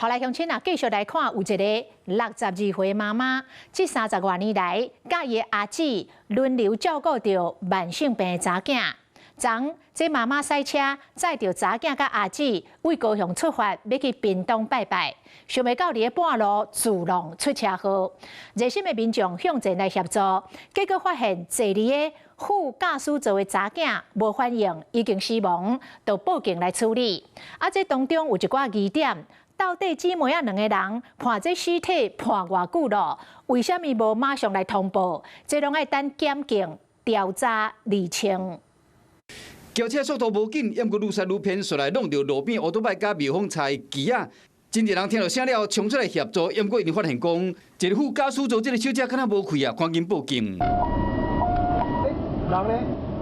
好來，鄉親啊，繼續來看，有一个62歲媽媽，這30外年來，佮伊的阿姊輪流照顧著慢性病的查囝。昨這媽媽駛車載著查囝佮阿姊，為高雄出發，欲去屏東拜拜，想袂到佇咧半路自弄出車禍，熱心的民眾向前來協助，結果發現坐佇咧副駕駛座的查囝無反應，已經死亡，就報警來處理。啊，這當中有一寡疑點。到底姊妹仔兩个人判這屍體判偌久咯？為啥物無馬上來通報？這攏愛等檢警調查釐清。轎車速度無緊，毋過愈駛愈偏，紲來挵著路邊烏多擺佮廟風菜旗仔。真濟人聽著聲了，衝出來協助，毋過𪜶發現講，一個副駕駛座這个小姐敢若無氣啊，趕緊報警。人呢？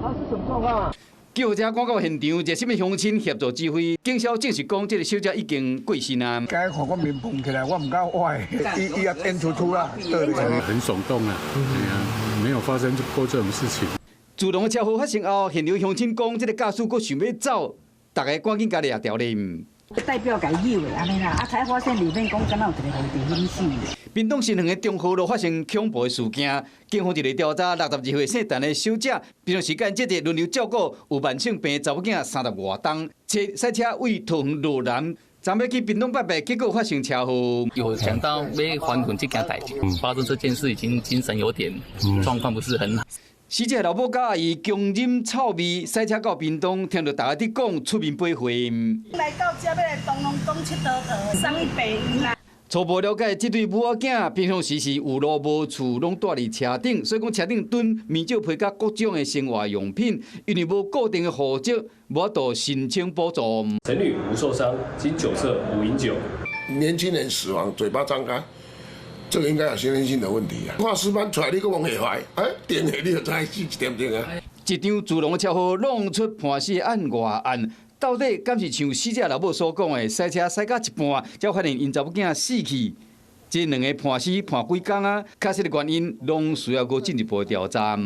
他是什麼狀況啊？救護車趕到現場，熱心的鄉親協助指揮，警消證實講，這个小姐已經過身啊。該看我面膨起來，我毋敢歪，伊伊也煙突突啦，對。很聳動啊，沒有發生過這種事情。自動的車禍發生後，現場鄉親講，這个駕駛閣想欲走，逐家趕緊共掠牢咧。代表共伊扭的按呢啦，啊才發現裡面講敢若有一个予佇死。屏東新園的中和路發生恐怖的事件，警方佇咧調查62歲姓陳的小姐，平常時間這個輪流照顧有慢性病的查某囝30外冬，車駛車為桃園羅南，昨欲去屏東拜拜，結果發生車禍。有想到欲還魂這件代誌，發生這件事已經精神有點狀況不是很好。死者老母佮阿姨強忍臭味，駛車到屏東，聽著大家佇講出面背會。來到這欲來東龍東佚佗佗，送去病院啦。初步了解，這對母仔囝平常時是有路無厝，攏蹛佇車頂，所以講車頂囤麵蕉皮佮各種的生活用品，因為無固定的戶籍，無法度申請補助。陳女無受傷，經酒測無飲酒。年輕人死亡，嘴巴張開，這個應該有先天性的問題啊！化屍班出來，你閣往下懷，哎，電下你就知死一點鐘啊！一場自弄的車禍，弄出判死案外案，到底敢是像死者老母所講的，駛車駛到一半，才發現𪜶查某囝死去？這兩个判死判幾工啊？確實的原因，攏需要閣進一步調查。